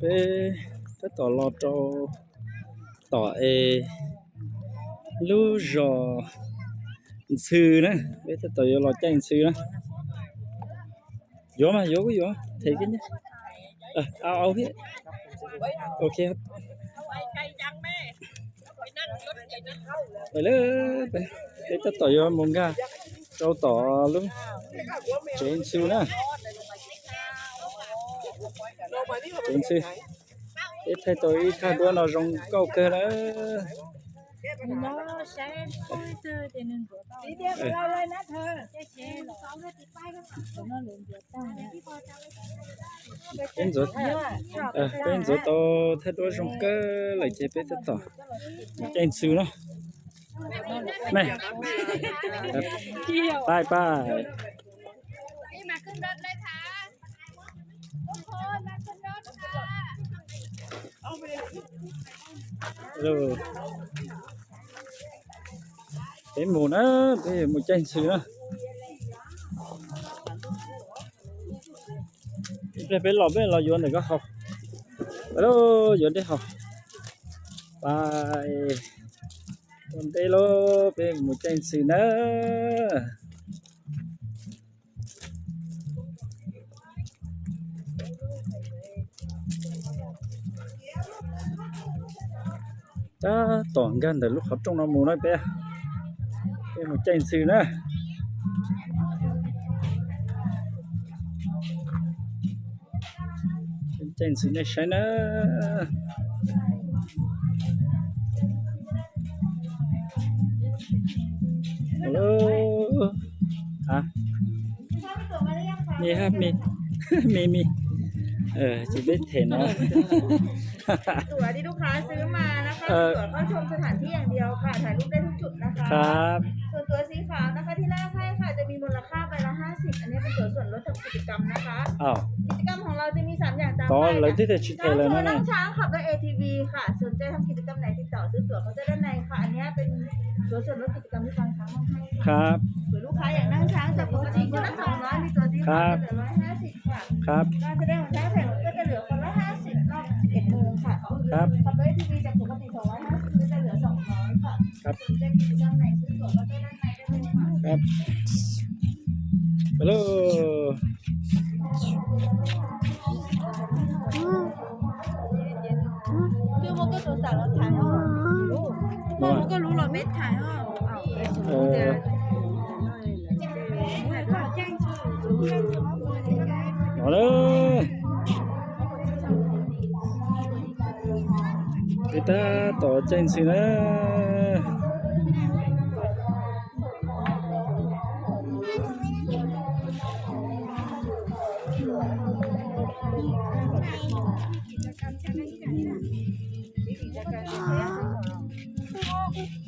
Peb tab tom los rau tom es lub zos Ntxhw na, peb tab tom yuav los caij Ntxhw na. Yuav mas yuav kuj yuav, them kiag. Au, au thiab. Ok. Peb tab tom yuav mus nkag rau tom lub tsev Ntxhw na. Tsev Ntxhw, peb thaij tau ib thaj duab no zoo nkauj kawg na. Peb ntxuav, peb ntxuav tau thaj duab zoo kawg lawm ces peb tab tom caij Ntxhw na. Pais pais. Peb mus na, peb mus caij Ntxhw na. Ib pliag peb los peb los yuav ntawm ko haus. Yuav dej haus. Pais, ua ntej lauj, peb mus caij Ntxhw na. Tab tom nkag ntawm lub qhov rooj no mus na peb, peb mus caij Ntxhw na. Caij Ntxhw nej saib na. Hello. Hả? Mi hả? Mi, mi, mi. Ờ, chỉ biết thế nói.ตั๋วที่ลูกค้าซื้อมานะคะ ตั๋วเข้าชมสถานที่อย่างเดียวค่ะ ถ่ายรูปได้ทุกจุดนะคะ ครับ ส่วนตั๋วสีขาวนะคะ ที่แลกให้ค่ะ จะมีมูลค่าใบละห้าสิบ อันนี้เป็นตั๋วส่วนลดทำกิจกรรมนะคะ อ้าว กิจกรรมของเราจะมีสามอย่างตามป้ายค่ะ ตอนเราที่จะชิดเทเลยนะ นั่งช้างขับรถ เอทีวี ค่ะ สนใจทำกิจกรรมไหนติดต่อซื้อตั๋วเคาน์เตอร์ด้านในค่ะ อันนี้เป็นตั๋วส่วนลดกิจกรรมที่ปางช้างมอบให้ค่ะ ครับ ส่วนลูกค้าอยากนั่งช้างจับตัวจริงคนละสองร้อย มีตั๋วสีขาวจะเหลือร้อยห้าสิบค่ะ ครับ การแสดงของช้างแข่งรถก็จะเหลือคนละห้าสิบ รอบสิบเอ็ดโมงค่ะ ครับ ขับรถ เอทีวี จากปกติสองร้อยห้าสิบ ก็จะเหลือสองร้อยค่ะ ครับ สนใจกิจกรรมไหนซื้อตั๋วเคาน์เตอร์ด้านในได้เลยค่ะ ครับ ไปเลย Peb muab koj tus xam los tham os. Peb muab koj lub los peb tham os. Peb tab tom caij Ntxhw na.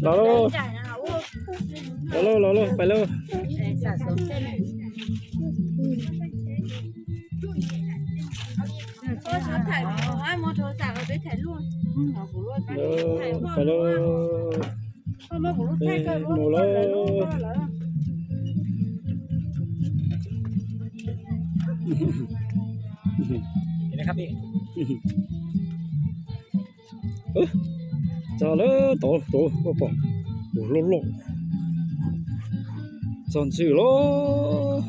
Los lauj, los lauj, los lauj, pais lauj. Pais lauj. Txog lawm, tod tod, pom, ua loj loj. Txog Ntxhw lawm.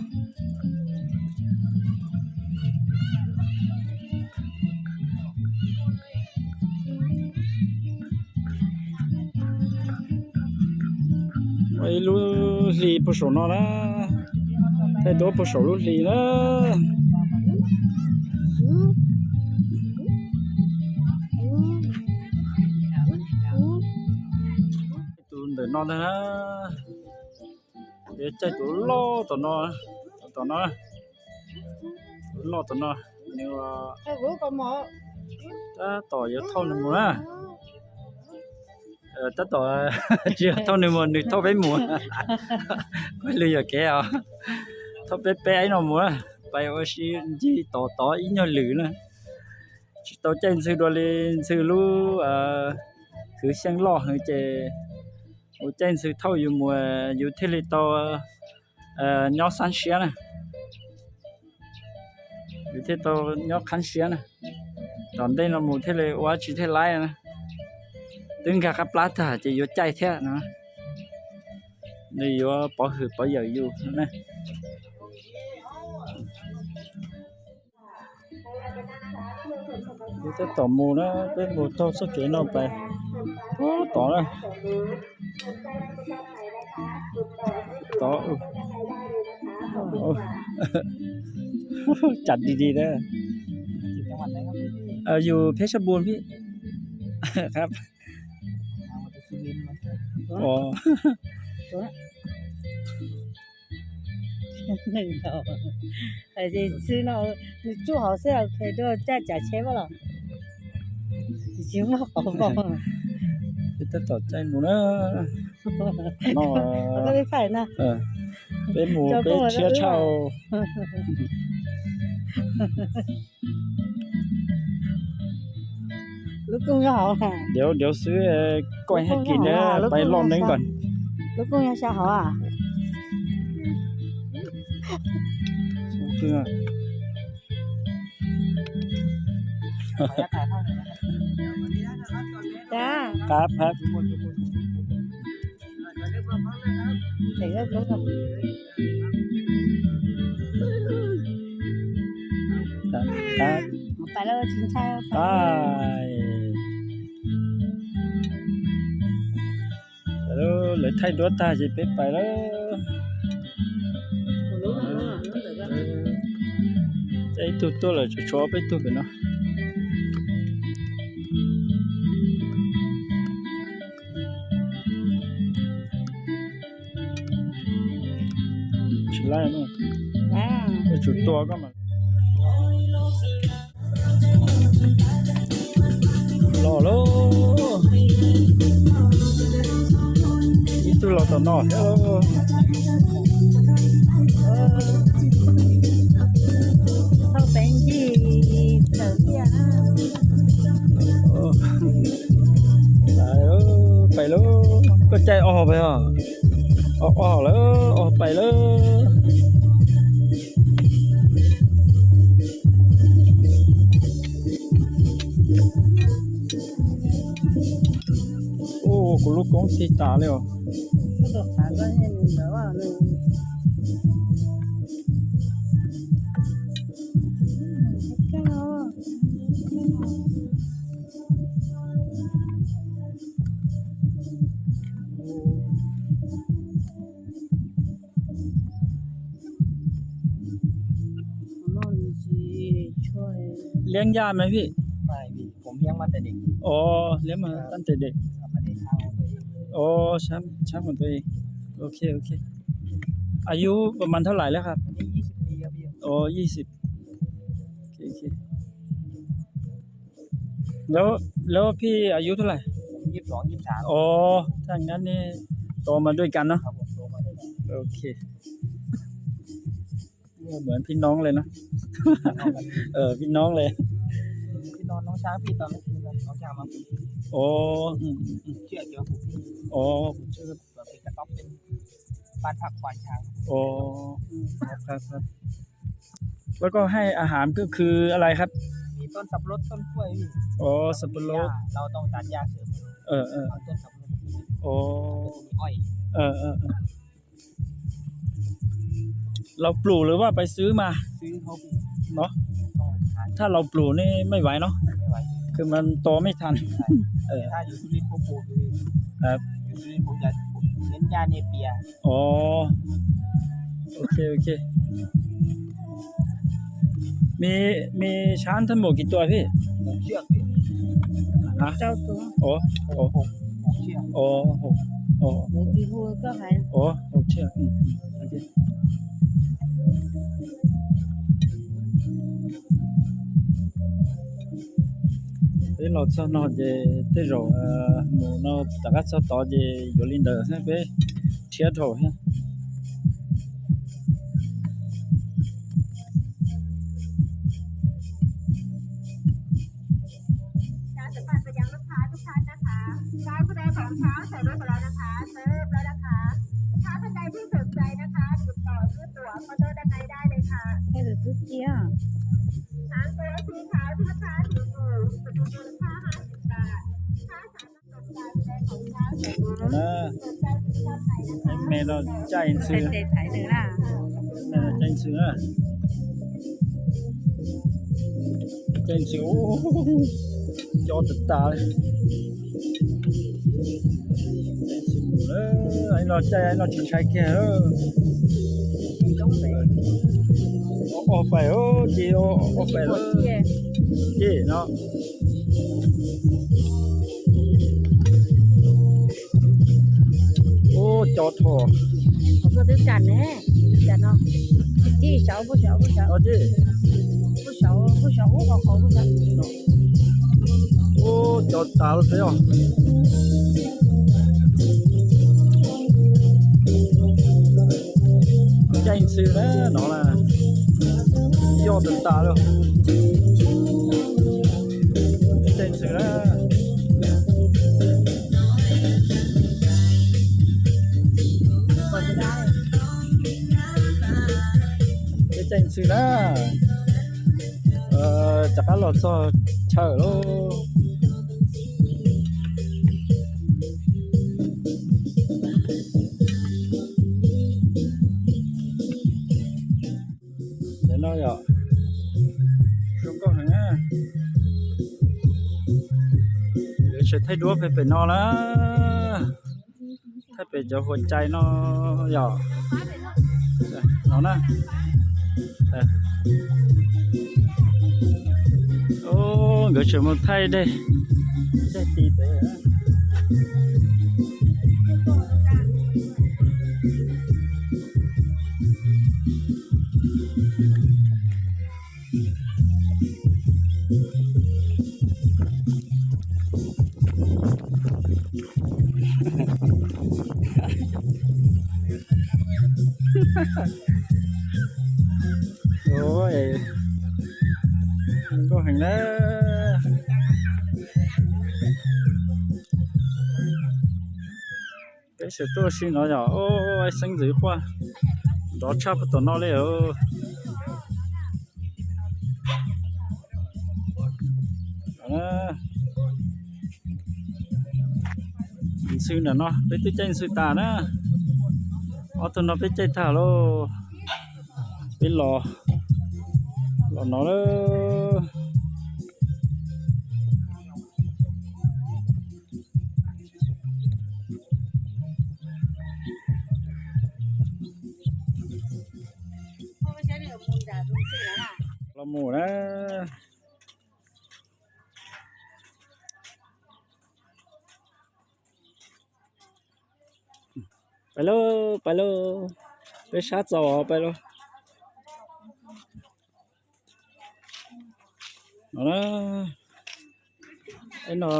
Ib lub hli puag saum no na, thaij duab puag saum lub hli na. Tus ntawm no ntag na, peb caij tus loj tom no, tom no, loj tom no, nws tab tom yuav thauj nws mus na. Tab tom tsis yog thauj nws mus, nws thauj peb mus. Peb lwm yam kev os, thauj peb peb no mus na, pais ua si ncig tom tod ib nyuag lwm na. Tsis tau caij Ntxhw dua li, Ntxhw lub kwv Xyeej loj heev ces ua caij Ntxhw thauj yus mus, yus thiaj li tau nyob xab siab na. Yus thiaj tau nyob qhab siab na. Tom ntej no mus thiaj li ua tsis thiaj laib na. Twb nkag qab plab tag ces yuav caij thiab no. Nws yuav pov hwm pov yawm yus na. Peb tab tom mus na, peb mus taug txoj kev no pais puag tod na. Tod, chặt đi đi đó. Ờ, dù Phetchabun biết.ครับ อ๋อ Xwb no, nws tsuj hauv xwb, ok, caj cav tsheb los tsis muaj qhov npau. Peb tab tom caij mus na. No, peb mus peb tshiab tshaj. Lub kooj nyob hauv. Điếu, điếu xíu, coi hai kỳ nữa, bay lon nến còn. Lub kooj nyob sab hauv à? Xub kawg. Qab, qab. Qab, qab. Lawv thaij duab tag ces peb pais lawm. Caij ib tug tuaj lawm, tshuav peb tug pem no. Tsis laib, yuav tsum tua koj mas. Los lauj, ib tug los tom no thiab. Thauj peev yig tawm tiaj na. Pais lauj, koj caij ob pais os. Ob, ob lawm, ob pais lawm. Ua kuv lub koob tig tas li os. Liab yaj mas vij? Ua, liab mas tab tes dej. Ua, tshab mas tua. Ok, ok. Ayub mas thab laim lawm hab? Ua, yij xib. Lawv, lawv phij ayub thab laim? Ua, thaj ngab nej tua mas dua kas no. Ok. Muaj phij noob le no. Phij noob le. Ua, ua,แล้วก็ให้อาหารก็คืออะไรครับ มีต้นสับปะรด ต้นกล้วย พี่ อ๋อ สับปะรด เราต้องตัดหญ้าเสริมให้มัน เออ เออ เอาต้นสับปะรด อ๋อ มันก็จะมีอ้อย เออ เออ เออ เราปลูกหรือว่าไปซื้อมา ซื้อเขา พี่ เนาะ ต้องหา ถ้าเราปลูกนี่ไม่ไหวเนาะ ไม่ไหว คือมันโตไม่ทัน ใช่ เออ ถ้าอยู่สุรินทร์ผมปลูกอยู่ พี่ ครับ อยู่สุรินทร์ผมจะเน้นหญ้าเนเปีย อ๋อ โอเค โอเค มี มีช้างทั้งหมดกี่ตัวพี่ หกเชือกพี่ ฮะ เก้าตัว อ๋อ หก หก หกเชือก อ๋อ หก อ๋อ หก กี่ตัวก็หาย อ๋อ หกเชือก อืม อืม โอเค Peb los txog no ces tej zaum mus no rov qab txog tod ces yuav li ntawd xwb, peb rhiab dhau thiab. Các bạn và dànลูกค้าทุกท่านนะคะ ได้ผู้โดยสารช้างใส่รถของเรานะคะ เสิร์ฟแล้วนะคะ ลูกค้าท่านใดที่สนใจนะคะ ติดต่อซื้อตั๋วเคาน์เตอร์ด้านในได้เลยค่ะ Hay là cứ chia. ช้างตัวสีขาวที่ลูกค้าถืออยู่ Me los caij ntxhw, me los caij ntxhw na. Caij ntxhw, co tas tas li. Caij ntxhw mus lawm, ib no caij ib no tsis ntshai kiag. Ob pais, ces ob pais lawm. Ces no ub, co dhau. Koj twb kam ne, kam no. Ib saum, ub saum, ub saum, ub saum, ub saum, ub qhov qhov ub saum. Ub, co tas lawm xwb os. Caij ntxhw na no na, yoj tas tas lawm. Caij ntxhw na. Peb caij ntxhw na, rov qab los txog chaw lawm. Ntawm no yom, zoo nkauj heev na. Nkawd tseem thaij duab pem pem no na, thaij pem cov huas cai no yom. No na, nkawd tseem mus thaij dej, dej ti pem. Nkauj heev na. Peb sawv tuaj si no yog xeeb ntxwv quaj nrov tshaj puag tom no li. Ntxhw ntawm no peb twb caij ntxhw tas na. Ob tug no peb caij tag lauj. Peb los, los no lawm. Los mus na. Pais lauj, pais lauj. Peb sab txaus pais lauj. No,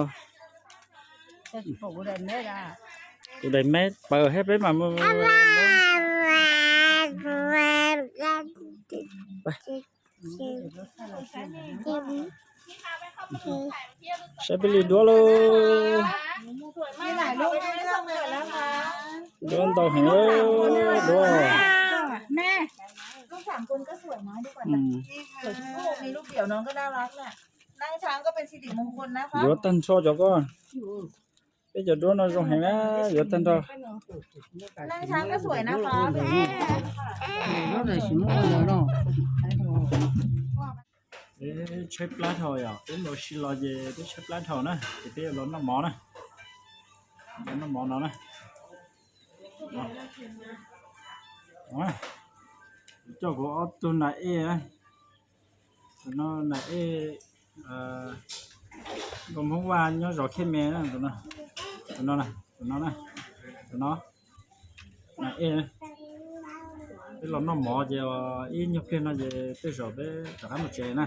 kuv daim me pawg thiab peb mam mus. Saib peb li duab lauj. Duab ntau heev lauj, duab. Yuav tag nrho cov ko. Peb cov duab no zoo heev na, yuav tag nrho. Peb tshaib plab dhau yom, peb los si los ces peb tshaib plab dhau na, ces peb yuav los noj mov na. Los noj mov no na. Kuv coj kuv ob tug nas ej, tus no nas ej, nkauj Hmoob Vaj nyob zos Khej Me na, tus no, tus no na, tus no na, tus no, nas ej. Peb los noj mov ces ib nyuag pliag no ces tej zaum peb rov qab mus tsev na.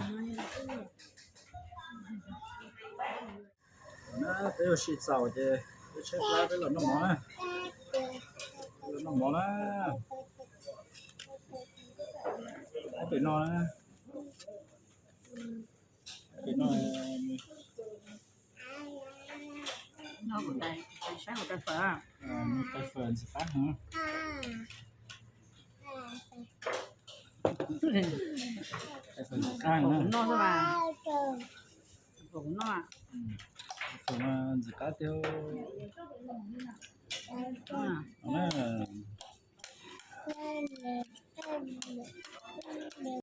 Peb ua si txaus ces peb tshaib plab peb los noj mov na. Los noj mov na. Pem no na. Pem no. Tais fawm ntxim qab heev. Tais fawm ntxim qab heev na. Kuv noj. Ntxim qab tiag.